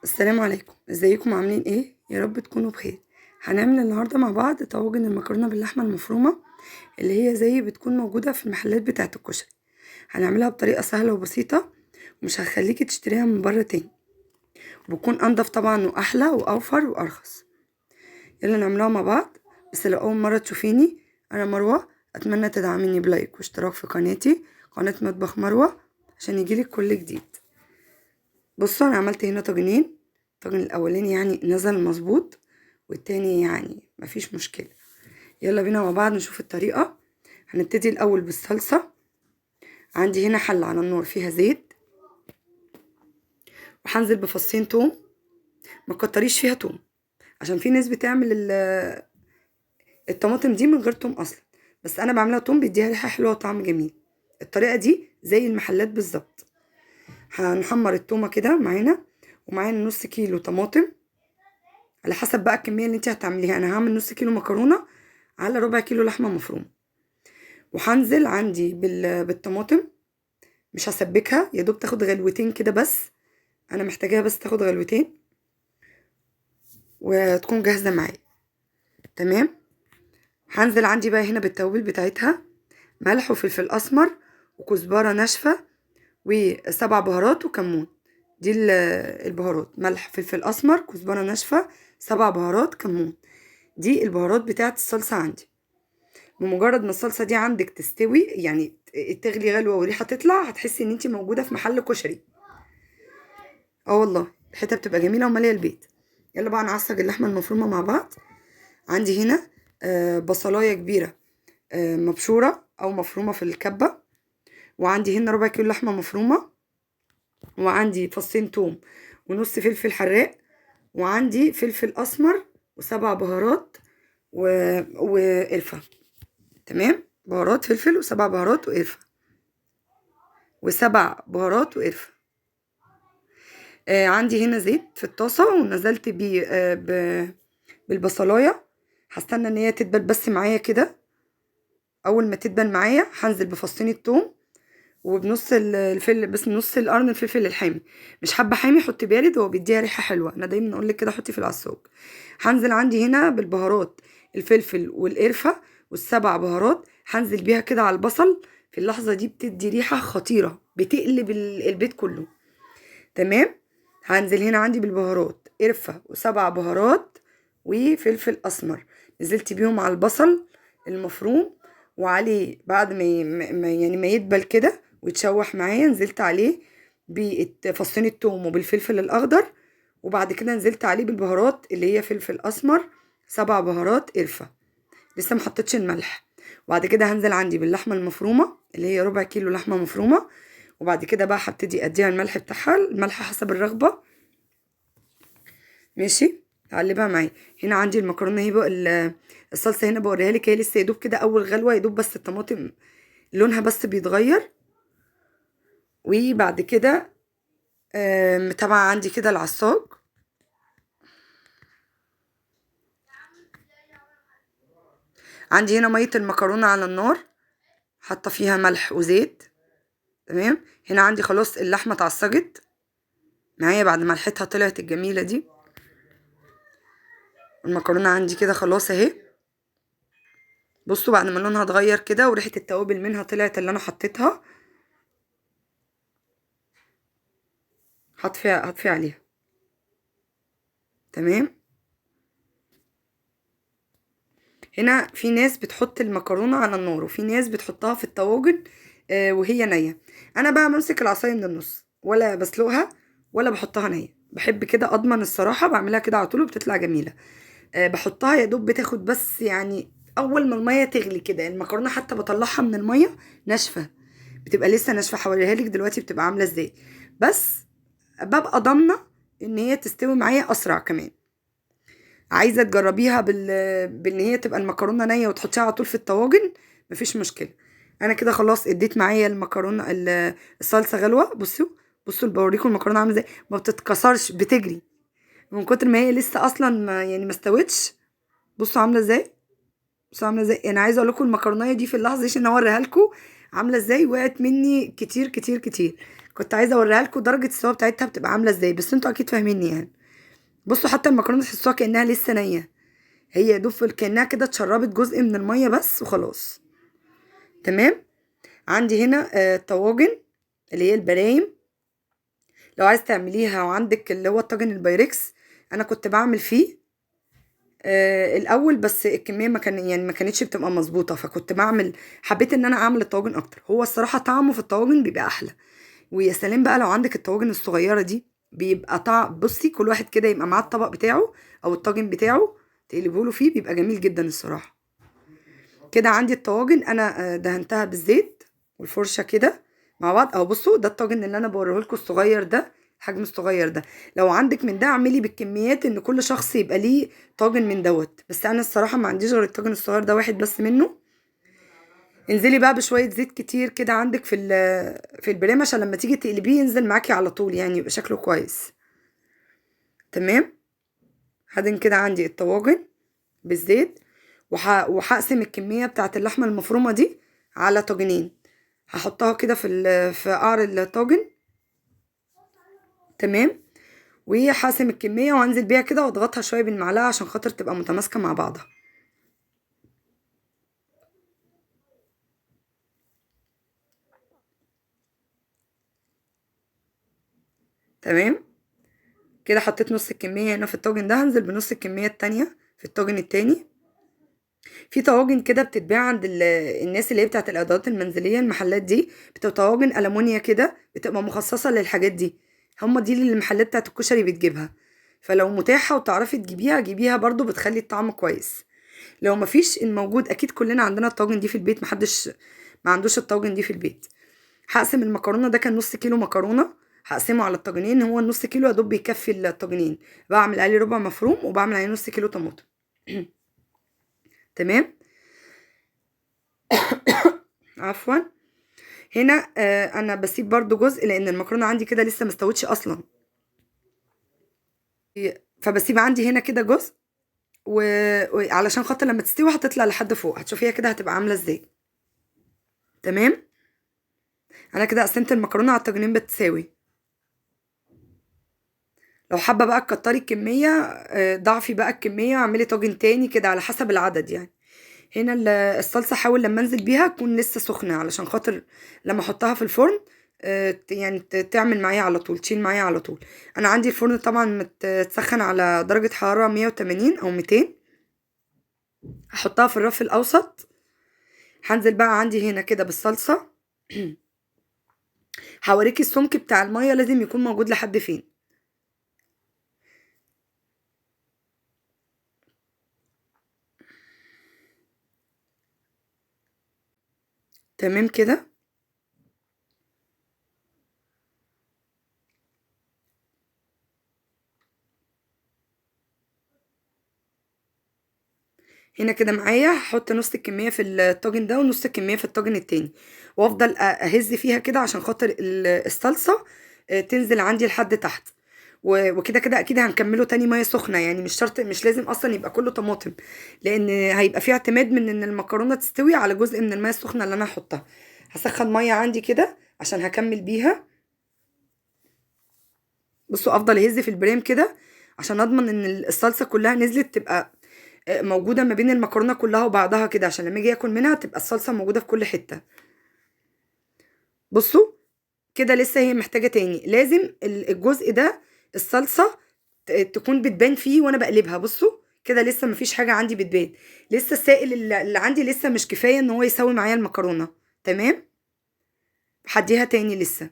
السلام عليكم، ازيكم؟ عاملين ايه؟ يا رب تكونوا بخير. هنعمل النهارده مع بعض طواجن المكرونه باللحمه المفرومه اللي هي زي بتكون موجودة في المحلات بتاعه الكشري. هنعملها بطريقة سهلة وبسيطة ومش هخليكي تشتريها من بره تاني، وبتكون انضف طبعا واحلى واوفر وارخص. يلا نعملها مع بعض. بس لو اول مرة تشوفيني، انا مروه، اتمنى تدعميني ب like واشتراك في قناتي، قناة مطبخ مروه، عشان يجيلك كل جديد. بصوا، انا عملت هنا طاجنين. الطاجن الاولاني يعني نزل مظبوط، والتاني يعني مفيش مشكلة. يلا بينا مع بعض نشوف الطريقة. هنبتدي الاول بالصلصه. عندي هنا حله على النار فيها زيت، وهنزل بفصين توم. ما تكتريش فيها توم، عشان في ناس بتعمل الطماطم دي من غير توم اصلا، بس انا بعملها توم، بيديها ريحه حلوة وطعم جميل. الطريقة دي زي المحلات بالظبط. هنحمر التومه كده معانا، ومعانا نص كيلو طماطم على حسب بقى الكمية اللي انت هتعمليها. انا هعمل نص كيلو مكرونه على ربع كيلو لحمه مفرومه. وهنزل عندي بالطماطم، مش هسبكها، يا دوب تاخد غلوتين كده بس، انا محتاجاها بس تاخد غلوتين وتكون جاهزة معايا. تمام. هنزل عندي بقى هنا بالتوابل بتاعتها، ملح وفلفل اسمر وكزبره ناشفة وسبع بهارات وكمون. دي البهارات: ملح، فلفل اسمر، كزبره ناشفة، 7 بهارات، كمون. دي البهارات بتاعه الصلصه عندي. بمجرد ما الصلصه دي عندك تستوي، يعني تغلي غلوه وريحه تطلع، هتحسي ان انت موجودة في محل كشري. اه والله الحتة بتبقى جميلة وماليه البيت. يلا بقى نعصج اللحمة المفرومه مع بعض. عندي هنا بصلايه كبيرة مبشوره او مفرومه في الكبه، وعندي هنا ربع كيلو لحمه مفرومه، وعندي فصين توم ونص فلفل حراق، وعندي فلفل اسمر وسبع بهارات وقرفه. تمام، بهارات فلفل وسبع بهارات وقرفه، وسبع بهارات وقرفه. عندي هنا زيت في الطاسه ونزلت بيه بالبصلايه. هستنى ان هي تدبل بس معايا كده. اول ما تدبل معايا هنزل بفصين التوم وبنص الفل، بس نص القرن الفلفل الحامي. مش حابة حامي حطي بارد، هو بيديها ريحه حلوة. انا دايما اقول لك كده، حطي في العصاج. هنزل عندي هنا بالبهارات، الفلفل والقرفه والسبع بهارات، هنزل بيها كده على البصل. في اللحظة دي بتدي ريحه خطيرة، بتقلب البيت كله. تمام. هنزل هنا عندي بالبهارات، قرفه وسبع بهارات وفلفل اسمر. نزلت بيهم على البصل المفروم، وعليه بعد ما يعني ما يدبل كده ويتشوح معايا، نزلت عليه بفصين التوم وبالفلفل الاخضر، وبعد كده نزلت عليه بالبهارات اللي هي فلفل اسمر، 7 بهارات، قرفه. لسه ما حطيتش الملح. وبعد كده هنزل عندي باللحمه المفرومه اللي هي ربع كيلو لحمه مفرومه، وبعد كده بقى هبتدي اديها الملح بتاعها، الملح حسب الرغبة. ماشي، هقلبها معايا. هنا عندي المكرونه اهي بقى، الصلصه هنا بوريها لك، هي لسه يدوب كده اول غلوه، يدوب بس الطماطم لونها بس بيتغير. وبعد كده متابعه عندي كده العصاج. عندي هنا مية المكرونه على النار، حاطه فيها ملح وزيت. تمام. هنا عندي خلاص اللحمة اتعصجت معايا بعد ما ريحتها طلعت الجميلة دي. المكرونه عندي كده خلاص اهي. بصوا بعد ما لونها اتغير كده وريحه التوابل منها طلعت اللي انا حطيتها، هطفي عليها. تمام. هنا في ناس بتحط المكرونه على النار، وفي ناس بتحطها في الطواجن وهي نيه. انا بقى بمسك العصاية من النص، ولا بسلقها ولا بحطها نيه، بحب كده اضمن الصراحة، بعملها كده على طول وبتطلع جميلة. بحطها يا دوب بتاخد بس، يعني اول ما المية تغلي كده المكرونه، حتى بطلعها من المية ناشفة، بتبقى لسه ناشفة، هوريها لك دلوقتي بتبقى عامله ازاي، بس ببقى ضامنه ان هي تستوي معايا اسرع. كمان عايزه تجربيها بان هي تبقى المكرونه نيه وتحطيها على طول في الطواجن، مفيش مشكلة. انا كده خلاص اديت معايا المكرونه الصلصه غلوه. بصوا بوريكم المكرونه عامله ازاي، ما بتتكسرش، بتجري من كتر ما هي لسه اصلا ما يعني ما استوتش. بصوا عامله ازاي، بصوا عامله ازاي. انا عايزه اقول لكم المكرونه دي في اللحظة دي عشان اوريها لكم عامله ازاي، وقعت مني كتير كتير كتير. كنت عايزه اوريها لكم درجه السوا بتاعتها بتبقى عامله ازاي، بس انتوا اكيد فاهميني يعني. بصوا حتى المكرونه تحسوها كانها لسه نيه، هي يا دوب كانها كده اتشربت جزء من المية بس وخلاص. تمام. عندي هنا الطواجن اللي هي البرايم، لو عايز تعمليها وعندك اللي هو الطاجن البايركس، انا كنت بعمل فيه الاول، بس الكمية ما كان يعني ما كانتش بتبقى مظبوطة، فكنت بعمل، حبيت ان انا اعمل الطواجن اكتر. هو الصراحة طعمه في الطواجن بيبقى احلى، ويا سلام بقى لو عندك الطواجن الصغيرة دي بيبقى طعم. بصي كل واحد كده يبقى معاه الطبق بتاعه او الطاجن بتاعه تقلبه له فيه، بيبقى جميل جدا الصراحة. كده عندي الطواجن انا دهنتها بالزيت والفرشه كده مع بعض اهو. بصوا ده الطاجن اللي انا بوريه لكم الصغير ده، الحجم الصغير ده، لو عندك من ده اعملي بالكميات ان كل شخص يبقى ليه طاجن من دوت، بس انا الصراحة ما عنديش غير الطاجن الصغير ده واحد بس منه. انزلي بقى بشوية زيت كتير كده عندك في البريمه، عشان لما تيجي تقلبيه ينزل معاكي على طول، يعني يبقى شكله كويس. تمام. هدن كده عندي الطواجن بالزيت، وهقسم الكمية بتاعت اللحمة المفرومه دي على طاجنين، هحطها كده في قعر الطاجن. تمام. وهقسم الكمية وانزل بيها كده واضغطها شوية بالمعلقه عشان خاطر تبقى متماسكة مع بعضها. تمام كده حطيت نص الكمية هنا في الطاجن ده، هنزل بنص الكمية التانية في الطاجن التاني. في طواجن كده بتتباع عند الناس اللي هي بتاعت الادوات المنزلية، المحلات دي بتبقى طواجن ألمونيا كده، بتبقى مخصصة للحاجات دي، هم دي اللي المحلات بتاعت الكشري بتجيبها. فلو متاحة وتعرفي تجيبيها جيبيها برضو، بتخلي الطعم كويس. لو مفيش الموجود، اكيد كلنا عندنا الطاجن دي في البيت، محدش ما عندوش الطاجن دي في البيت. هقسم المكرونه، ده كان نص كيلو مكرونه، هقسمه على الطاجنين، هو النص كيلو يا دوب بيكفي الطاجنين. بعمل عليه ربع مفروم وبعمل عليه نص كيلو طماطم. تمام. عفوا. هنا انا بسيب برضو جزء لان المكرونه عندي كده لسه ما استوتش اصلا، فبسيب عندي هنا كده جزء وعلشان خاطر لما تستوي هتطلع لحد فوق، هتشوفيها كده هتبقى عامله ازاي. تمام. انا كده قسمت المكرونه على الطاجنين بالتساوي. لو حابة بقى تكتري الكمية ضعفي بقى الكمية واعملي طاجن تاني كده على حسب العدد يعني. هنا الصلصه حاول لما انزل بيها تكون لسه سخنة علشان خاطر لما احطها في الفرن يعني تعمل معايا على طول، تشيل معايا على طول. انا عندي الفرن طبعا متسخن على درجه حرارة 180 او 200. هحطها في الرف الاوسط. هنزل بقى عندي هنا كده بالصلصه. هوريكي السمك بتاع المية لازم يكون موجود لحد فين. تمام كده. هنا كده معايا هحط نص الكمية في الطاجن ده ونص الكمية في الطاجن التاني، وافضل اهز فيها كده عشان خاطر الصلصه تنزل عندي لحد تحت. وكده كده اكيد هنكمله تاني مية سخنة، يعني مش شرط، مش لازم اصلا يبقى كله طماطم، لان هيبقى فيه اعتماد من ان المكرونه تستوي على جزء من المية السخنة اللي انا هحطها. هسخن مية عندي كده عشان هكمل بيها. بصوا افضل اهز في البريم كده عشان اضمن ان الصلصه كلها نزلت، تبقى موجودة ما بين المكرونه كلها وبعضها كده، عشان لما اجي اكل منها تبقى الصلصه موجودة في كل حتة. بصوا كده لسه هي محتاجه تاني، لازم الجزء ده الصلصه تكون بتبان فيه وانا بقلبها. بصوا كده لسه مفيش حاجة عندي بتبان، لسه السائل اللي عندي لسه مش كفاية ان هو يسوي معايا المكرونه. تمام. هديها تاني لسه.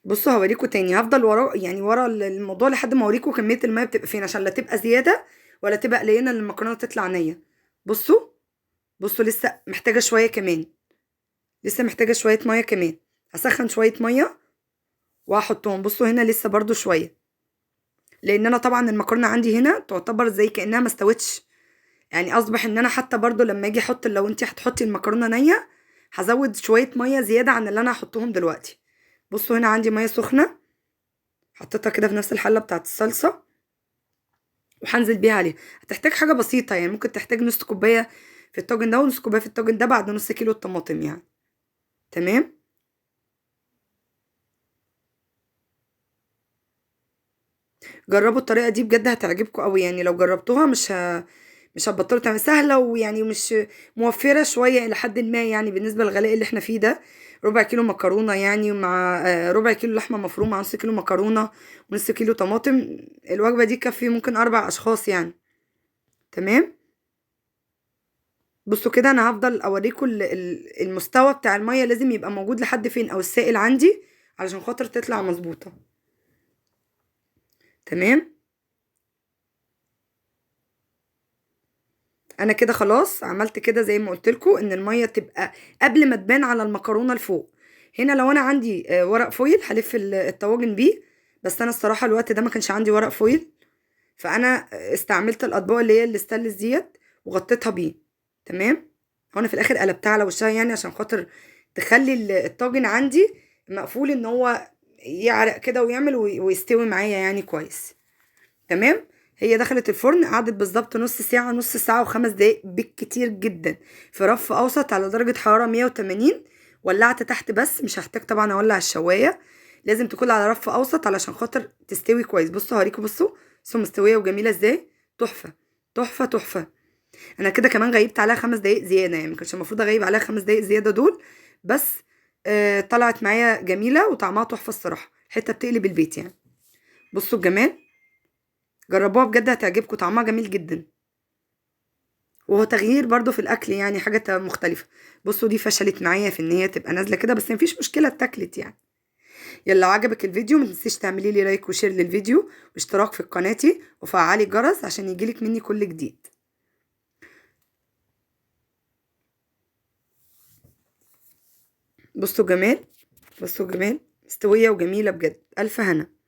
بصوا هوريكم تاني، هفضل ورا يعني ورا الموضوع لحد ما اوريكم كمية المية بتبقى فين، عشان لا تبقى زيادة ولا تبقى قليله ان المكرونه تطلع نيه. بصوا لسه محتاجه شوية كمان، لسه محتاجه شوية مية كمان. هسخن شوية مية وهحطهم. بصوا هنا لسه برضو شوية، لان انا طبعا المكرونه عندي هنا تعتبر زي كانها ما استوتش، يعني اصبح ان انا حتى برضو لما اجي احط، لو انت هتحطي المكرونه نيه هزود شوية مية زيادة عن اللي انا هحطهم دلوقتي. بصوا هنا عندي مية سخنة حطيتها كده في نفس الحلة بتاعت الصلصه وهنزل بيها عليها. هتحتاج حاجة بسيطة، يعني ممكن تحتاج نص كوباية في الطاجن ده، ونص كوباية في الطاجن ده بعد نص كيلو الطماطم يعني. تمام. جربوا الطريقة دي بجد هتعجبكم قوي يعني، لو جربتوها مش هتبطلوا تعملوا. سهلة ويعني مش موفره شوية الى حد ما يعني بالنسبة للغلاء اللي احنا فيه ده. ربع كيلو مكرونه يعني مع ربع كيلو لحمه مفرومه مع نص كيلو مكرونه ونص كيلو طماطم، الوجبة دي تكفي ممكن 4 اشخاص يعني. تمام. بصوا كده انا هفضل اوريكم المستوى بتاع المية لازم يبقى موجود لحد فين، او السائل عندي، علشان خاطر تطلع مظبوطة. تمام. انا كده خلاص عملت كده زي ما قلت لكم ان المية تبقى قبل ما تبان على المكرونه لفوق. هنا لو انا عندي ورق فويل هلف الطواجن بيه، بس انا الصراحة الوقت ده ما كانش عندي ورق فويل، فانا استعملت الاطباق اللي هي الستانلس ديت وغطيتها بيه. تمام. وانا في الاخر قلبتها على وشها يعني عشان خاطر تخلي الطاجن عندي مقفول، ان هو يعرق كده ويعمل ويستوي معايا يعني كويس. تمام. هي دخلت الفرن، قعدت بالظبط نص ساعة، نص ساعة وخمس دقايق بالكتير جدا، في رف اوسط على درجه حرارة 180. ولعت تحت بس، مش هحتاج طبعا اولع الشوايه، لازم تكون على رف اوسط علشان خاطر تستوي كويس. بصوا هوريكم، بصوا مستوية وجميلة ازاي، تحفة تحفة تحفة. انا كده كمان غيبت عليها 5 دقايق زيادة يعني، ما كانش المفروض اغيب عليها 5 دقايق زيادة دول، بس طلعت معايا جميلة وطعمها تحفة الصراحة، حتة بتقلب البيت يعني. بصوا الجمال، جربوها بجد هتعجبكم، طعمها جميل جدا، وهو تغيير برضو في الاكل يعني، حاجة مختلفة. بصوا دي فشلت معايا في ان هي تبقى نازله كده، بس مفيش مشكلة اتاكلت يعني. يلا لو عجبك الفيديو ما تنسيش تعملي لي like و share للفيديو واشتراك في قناتي وفعلي الجرس عشان يجيلك مني كل جديد. بصوا جمال، بصوا جمال، مستوية وجميلة بجد، الف هنا.